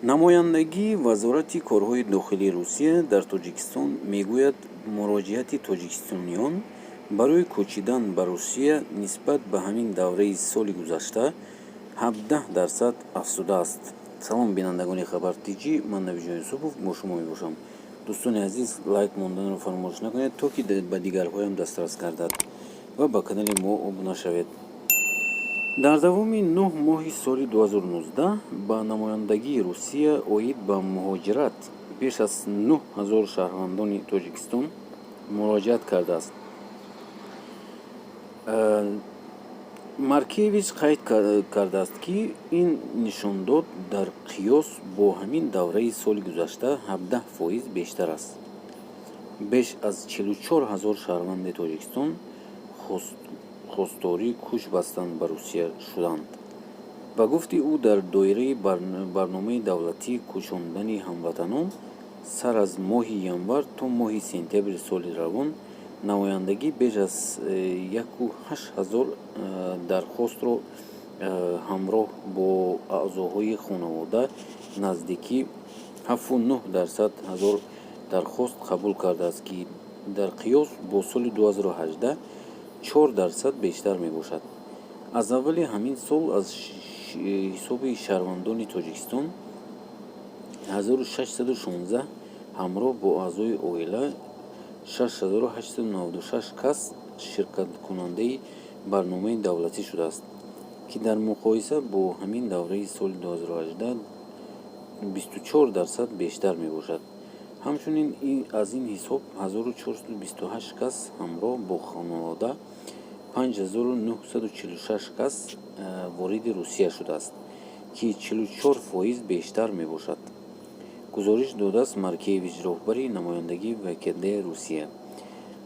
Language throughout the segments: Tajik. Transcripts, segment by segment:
Намояндагии Вазорати корҳои дохилии Русия дар Тоҷикистон мегӯяд, муроҷиати тоҷикистониён барои кӯчидан ба Русия нисбат ба ҳамин давраи соли гузашта 17% афзудааст. Салом, бинандагони Хабар Тҷ, ман Набиҷон Юсупов бо шумо мебошам. Дӯстони азиз, лайк монданро фаромӯш накунед, то ки ба дигарҳоям дастрас гардад, ва ба канали мо обуна шавед. Дар давоми 9 моҳи соли 2019 ба намояндагии Русия оид ба муҳоҷират беш аз 9000 шаҳрвандони Тоҷикистон муроҷиат кардааст. Маркевич қайд кардааст, ки ин нишондод дар қиёс бо ҳамин давраи соли гузашта 17% бештар аст. Беш аз 44 000 шаҳрванди Тоҷикистон хостори кӯч бастан ба Русия шуданд. Ба гуфти ӯ, дар доираи барномаи давлатии кӯчондани ҳамватанон сар аз моҳи январ то моҳи сентябри соли равон намояндагӣ беш аз 1800 дархостро ҳамроҳ бо аъзоҳои хонавода наздики 7,9 ҳазор дархост қабул кардааст, ки дар қиёс бо соли 2018 4% бештар мебошад. Аз аввали ҳамин сол аз ҳисоби шаҳрвандони Тоҷикистон 1616 ҳамроҳ бо аъзои оила 6896 кас ширкаткунандаи барномаи давлатӣ шудааст, ки дар муқоиса бо ҳамин давраи соли 2018 24% бештар мебошад. Ҳамчунин, аз ин ҳисоб 1428 кас ҳамроҳ бо хонавода, 5946 кас вориди Русия шудааст, ки 44% бештар мебошад, гузориш додааст Маркевич. Роҳбари намояндагии ВКД Русия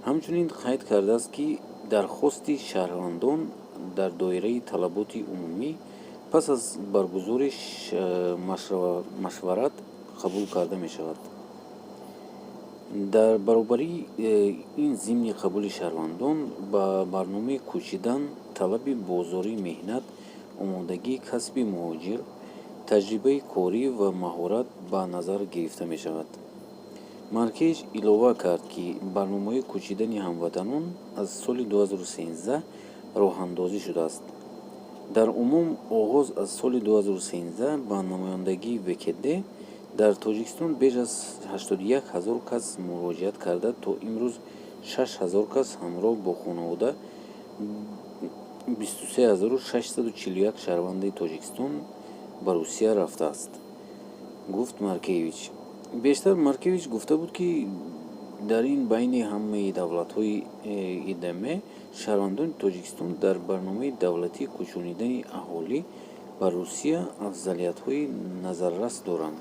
ҳамчунин қайд кардааст, ки дархости шаҳрвандон дар доираи талаботи умумӣ пас аз баргузории машварат қабул карда мешавад. Дар баробари ин, зимни қабули шаҳрвандон ба барномаи кӯчидан талаби бозори меҳнат, омодагии касби муҳоҷир, таҷрибаи корӣ ва маҳорат ба назар гирифта мешавад. Маркевич илова кард, ки барномаҳои кӯчидани ҳамватанон аз соли 2013 роҳандозӣ шудааст. Дар умум, оғоз аз соли 2013 ба намояндагии ВКД дар Тоҷикистон беш аз 81 ҳазор кас муроҷиат карда, то имрӯз 6 ҳазор кас ҳамроҳ бо хонавода 23 641 шаҳрванди Тоҷикистон ба Русия рафтааст, гуфт Маркевич. Бештар Маркевич гуфта буд, ки дар ин байни ҳамаи давлатҳои ИДМ шаҳрвандони Тоҷикистон дар барномаи давлатии кӯчонидани аҳолӣ ба Русия афзалиятҳои назаррас доранд.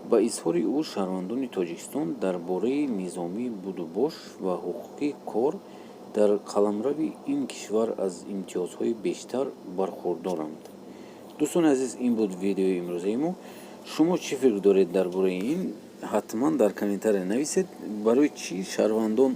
Ба изҳори ӯ, шаҳрвандони Тоҷикистон дар бораи низоми будубош ва ҳуқуқи кор дар қаламрави ин кишвар аз имтиёзҳои бештар бархурдоранд. Дӯстони азиз, ин буд видеои имрӯзаи мо. Шумо чӣ фикр доред дар бораи ин? Ҳатман дар комментария нависед. Барои чӣ шаҳрвандон